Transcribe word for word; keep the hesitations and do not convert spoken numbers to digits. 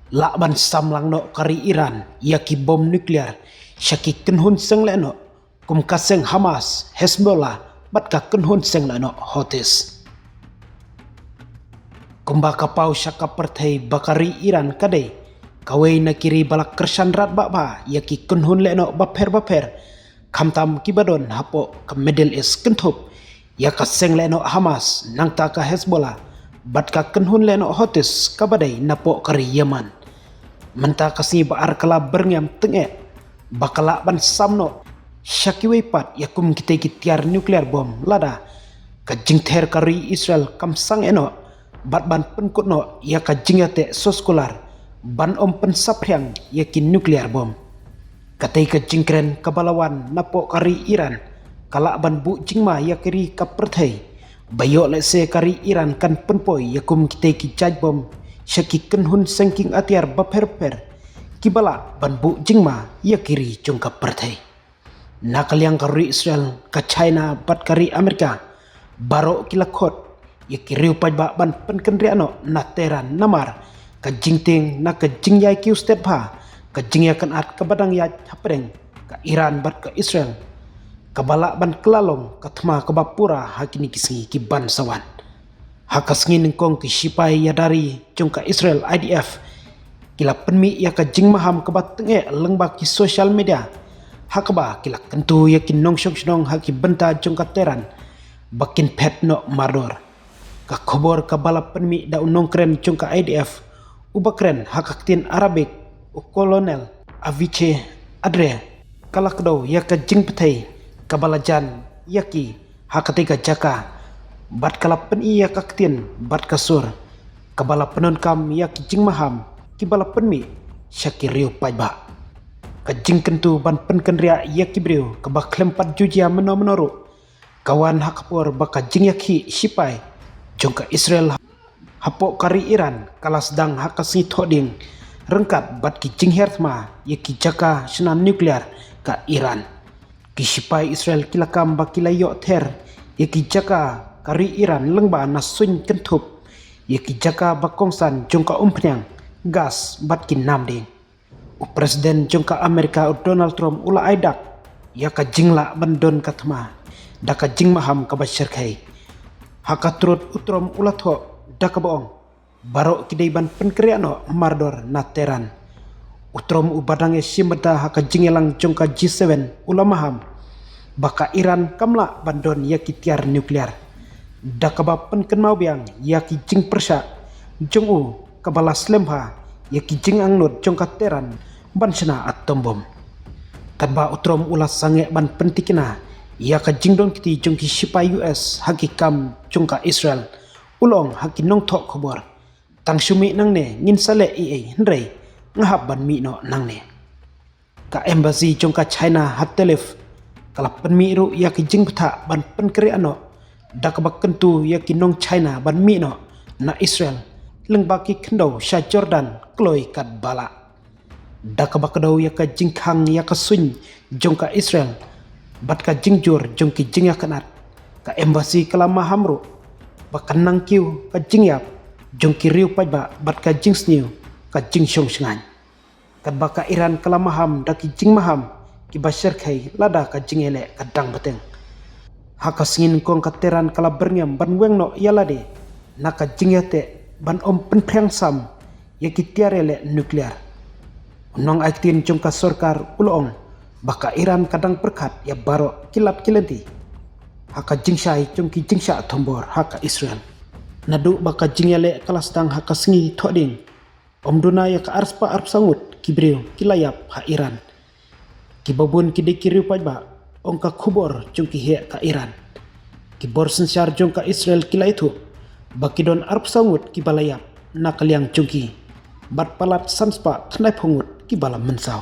Lah ban samlang noh ka ri Iran ïa ki bom nuclear sha ki kynhun seng lehnoh kum ka seng Hamas, Hezbollah bad ka kynhun seng lehnoh Houthis. Kumba ka paw sha ka pyrthei ba ka ri Iran ka dei kawei na ki ri ba la kyrshan radbah bha ïa ki kynhun lehnoh bapher bapher, khamtam kiba don hapoh ka Middle East, kynthup ïa ka seng lehnoh Hamas, nangta ka Hezbollah bad ka kynhun lehnoh Houthis kaba dei napoh ka ri Yemen. Mynta ka sngi ba ar ka la byrngem tyngeh ba ka lah ban sam noh sha kiwei pat ïa kum kitei ki tiar nuclear bom lada ka jingther ka ri Israel kam sangeh noh bad ban pynkut noh ïa ka jingïateh soskular ban ym pynsaphriang ïa ki nuclear bom. Katei ka jingkren kaba la wan napoh ka ri Iran ka lah ban buh jingma ïa ka ri ka pyrthei ba ïoh lehse ka ri Iran kan pynpoi ïa kum kitei ki jait bom sha ki kynhun sengking atiar bapher bapher kiba lah ban buh jingma ïa ki ri jong ka pyrthei. Na ka liang ka ri Israel, ka China bad ka ri Amerika, baroh ki la khot ïa ki riew paidbah ban pynkynriah noh na Tehran namar ka jingtieng na ka jingïai kiew stet bha ka jingïakynad kaba dang ïaid hapdeng ka Iran bad ka Israel, kaba lah ban kylla long ka thma kaba pura ha kine ki sngi ki ban sa wan. Ha ka sngi nyngkong ki shipai ïada ri jong ka Israel, I D F, ki la pynmih ïa ka jingmaham kaba tyngeh lyngba ki social media, ha kaba ki la kyntu ïa ki nongshong shnong ha ki bynta jong ka Tehran ba kin phet noh mardor. Ka khubor kaba la pynmih da u nongkren jong ka I D F, uba kren ha ka ktien Arabic, u Colonel Aviche Adre, ka la kdew ïa ka jingpyrthei kaba la jan ïa ki ha katei ka jaka bad ka la pyni ïa ka ktien bad ka sur kaba la pyndonkam ïa ki jingmaham kiba la pynmih sha ki riew paidbah. Ka jingkyntu ban pynkynriah ïa ki briew kaba khlem pat ju jia mynno mynno ruh ka wan ha ka por ba ka jingïakhih shipai jong ka Israel hapoh ka ri Iran ka la sdang ha ka sngi Thohdieng, ryngkat bad ki jinghiar thma ïa ki jaka shna nuclear ka Iran. Ki shipai Israel ki la kam ba ki la ïoh ther ïa ki jaka ka ri Iran lyngba na suiñ, kynthup ïa ki jaka ba kongsan jong ka umphniang, gas bad ki namdieng. U President jong ka Amerika, u Donald Trump, u la ai dak ïa ka jinglah ban don ka thma da ka jingmaham kaba shyrkhei. Ha ka trud, u Trump u la thoh da kaba ong baroh ki dei ban pynkynriah noh mardor na Tehran. U Trump, uba dang ïashim bynta ha ka jingïalang jong ka G seven, u la maham ba ka Iran kam lah ban don ïa ki tiar nuclear, da kaba pynkynmaw biang ïa ki jingpyrshah jong u kaba la slem bha ïa ki jingangnud jong ka Tehran ban shna atom bom. Katba u Trump u la sangeh ban pyntikna ïa ka jingdon kti jong ki shipai U S ha ki kam jong ka Israel, u la ong ha ki nongthoh khubor, tang shu mih nangne, ngin sa leh ei ei, hynrei nga hap ban mih noh nangne. Ka embassy jong ka China ha Tel Aviv ka la pynmih ruh ïa ki jingbthah ban pynkynriah noh, da kaba kyntu ïa ki nong China ban mih noh na Israel lyngba ki khyndew sha Jordan kloi katba lah. Da kaba kdew ïa ka jingkhang ïa ka suiñ jong ka Israel bad ka jingjur jong ki jingïakynad, ka embassy ka la maham ruh ba kan nang kiew ka jingïap jong ki riew paidbah bad ka jingsniew ka jingshong shngaiñ. Katba ka Iran ka la maham da ki jingmaham kiba shyrkhei lada ka jingïaleh ka dang bteng. Ha ka sngi nyngkong ka Tehran ka la byrngem ban weng noh ïa lade na ka jingïateh ban ym pynphriang sam ïa ki tiar ïaleh nuclear. U nongai ktien jong ka sorkar u la ong ba ka Iran ka dang pyrkhat ïa baroh ki lad ki lynti ha ka jingshai jong ki jingshah thombor ha ka Israel. Naduh ba ka jingïaleh ka la sdang ha ka sngi Thohdieng, ym duna ïa ka arspah arphew saw ngut ki briew ki la ïap ha Iran. Kiba bun ki dei ki riew paidbah, ong ka khubor jong ki heh ka Iran. Ki bor synshar jong ka Israel ki la ïathuh ba ki don arphew saw ngut kiba la ïap na ka liang jong ki, bad palat sanspah khyndai phew ngut kiba la mynsaw.